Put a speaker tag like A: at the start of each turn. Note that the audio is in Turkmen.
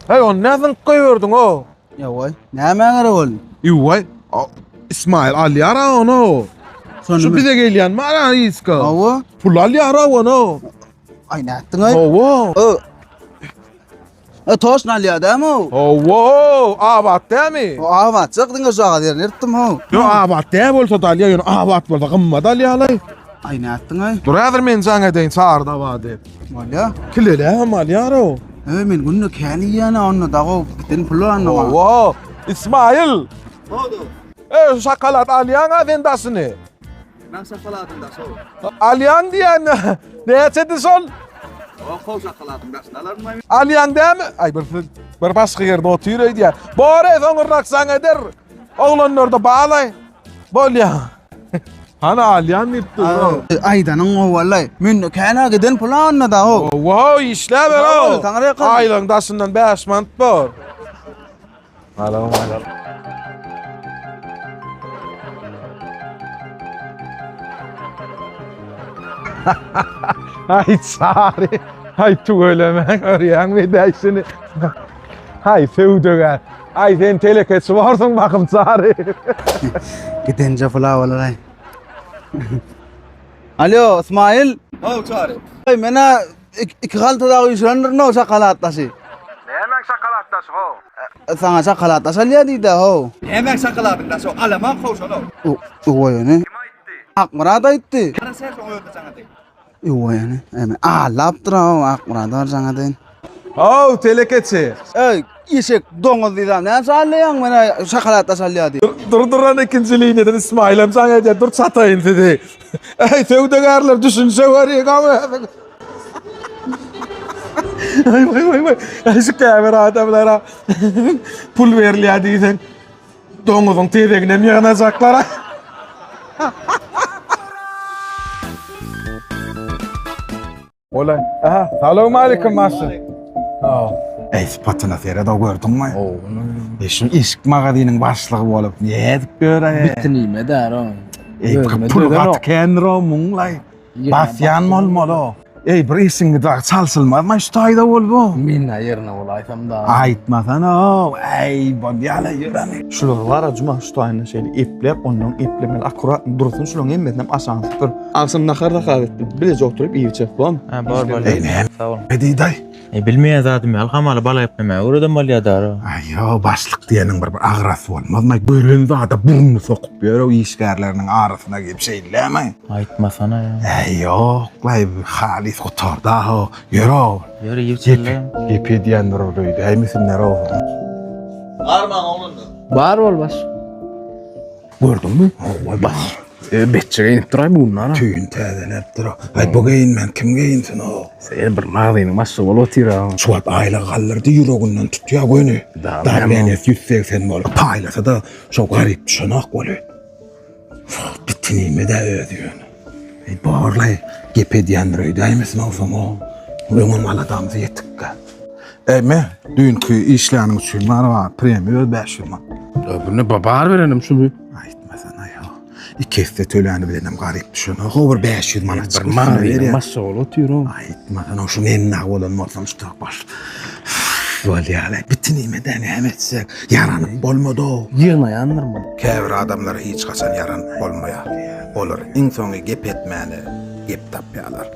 A: Heý, ony nä zyňyp goýberdiň-ow?
B: Ýowaý, nämä gerek ol?
A: Ýowaý, Ismail alýar-a ony. Şu bize gelýän bar-a yzka.
B: Hawa.
A: Pul alýar-a ony.
B: Aý, nätdiň-aý?
A: Hawa.
B: E, toşny alýar dämi o?
A: Hawa, abat dämi?
B: O abatjak diňe şu agaz ýerini ýyrtdym ho.
A: Ýok, abat dä bolsa-da alýar, ýöne abat bolsa gymmat alýarlaý.
B: Aý, nätdiň-aý?
A: Dur häzir men jaň edeýin Çary daba diýip.
B: Bolýa.
A: Kileläm alýar-ow.
B: Öý, men günde kän iýýän-ä onda dagy giden pul onda maňa.
A: Hawa, Ismail. Eý, şu şokolad alýaň-a sen daşyny.
B: Men şokoladyň daşy ol.
A: Alýaň diýýän. Näçedi şol?
B: Ýok, şokoladyň daşyny alarmy?
A: Alýaň dämi? Aý bir bir başga ýerde otyr öýdýär. Bor-eý, soňurrak jaň eder. Oglanlarda balaý. Bolýa. Hany alýan diýip dur.
B: Aýdanyň gowy wallaý. Mende kän-ä giden pul onda da ho.
A: Wow, işläber o. Aýlygyň daşyndan 5 manat bor. Salam aleyküm. Ay Çary, ay tüweleme görýäňmi edäýşini. Hay söwdegär. Ay sen telekeçi borsuň bakym Çary.
B: Gidenje pula bolar ay. Alo, Ismail.
C: Haw Çary.
B: Ay menä iki halta dagy üýşürendirin o şokolad daşy.
A: Nämäň şokolad daşy ho?
B: Saňa şokolad daş alýar diýdi ho.
C: Nämäň şokoladyň daşy ho? Alamak ho şony.
B: Oý ony.
C: Kim aýtdy?
B: Akmyrat aýtdy.
C: Gara sen şoň özüne jaň edeýin.
B: Oý ony. Eme allapdyr ho Akmyrat bar jaň edeýin.
A: How telekeçi.
B: Eý eşek doňuz diýsem näme alýaň menä şokolad daş alýar diý.
A: Dur duran ikinji liniýadan Ismailem jaň edýär. Dur çataýyn sizi. Eý söwdagärler düşünşe görýäň aw. Aý waý waý waý. Aý şu käbir adamlara pul berilýär diýseň doňuzyň tezeginem ýygnajaklar. Ola. Aha, salam aleyküm maşyn. Ha.
D: Ey sypatyna seret o gördüňmi? E şu eşik magazynyň başlygy bolup nädip ýör-ä?
E: Bitin iýme där o.
D: Ey pul gaty kändir o muňlaý. Basýan bolmaly o. Ey bir işiňi dagy çalşylmazmy şu taýda bolup o?
E: Men nä ýerine bolaýsam da.
D: Aýtmasana o. Ey bolýala ýöreni.
C: Şular bara juma şu taýynda şeýle epläp ondan eplemeli akkuratny dursun şularyň hemmesinem aşagyny sypyr. Agşam nahar zakaz etdim. Bileje oturyp iýip içeris bolarmy?
F: Ha bor bor.
D: Ey näme?
F: Sag bol.
D: Ne diýdaý?
F: E bilmeýän zadym ýaly hamala bala eplemäge öwreden bolýar dara.
D: Aý ýo başlyk diýeniň bir bir agrasy bolmazmy? Gören zada burnuny sokup ýör o işgärleriniň arasyna girip şeýlemi?
F: Aýtmasana ýa.
D: Äý ýok-laý halys gutarda-ho. Ýör-ow.
F: Ýör iýip içeli.
D: Gep edýändir ol öýdäýmesinler-ow.
C: Barmaň oglanlar.
E: Bar bol baş.
D: Gördüňmi? Hawa baş.
E: E, betçe geýinip duraý bu günler.
D: Tüýüni täzeläpdir. Aý bu geýinmän kim geýinsin o?
E: Sen bir magzynyň başlygy bolup otyr ha.
D: Şu wagt aýlygy galdyrdy ýüreginden tutýa göni. Dawleniýasy 180 bolup paýlasa-da şo garyp düşenok weli. Bitinime-de özi ýöne. Eý borlaý gep edýändir öýdäýmesin onsoň o. Öňem aladamyz ýetikkä. Eý me düýnki işläniň üçin bar bar premiýa öz 500 manat.
E: Bu ne bar berenim şuny.
D: Aýtmasana ýa. Iki esse töläni bilenem garyp düşenok. O bir 500 manat
E: Bir magzynyň başlygy bolup otyr o.
D: Aýtmasana şu men nag bolan bolsam şu tak baş. Bolýar. Bitinime-de näme etsek ýaranyp bolmady-ow.
E: Ýygnaýandyr muny.
D: Käbir adamlara hiç haçan ýaranyp bolmaýar. Olar iň soňy gep etmäne gep tapýarlar.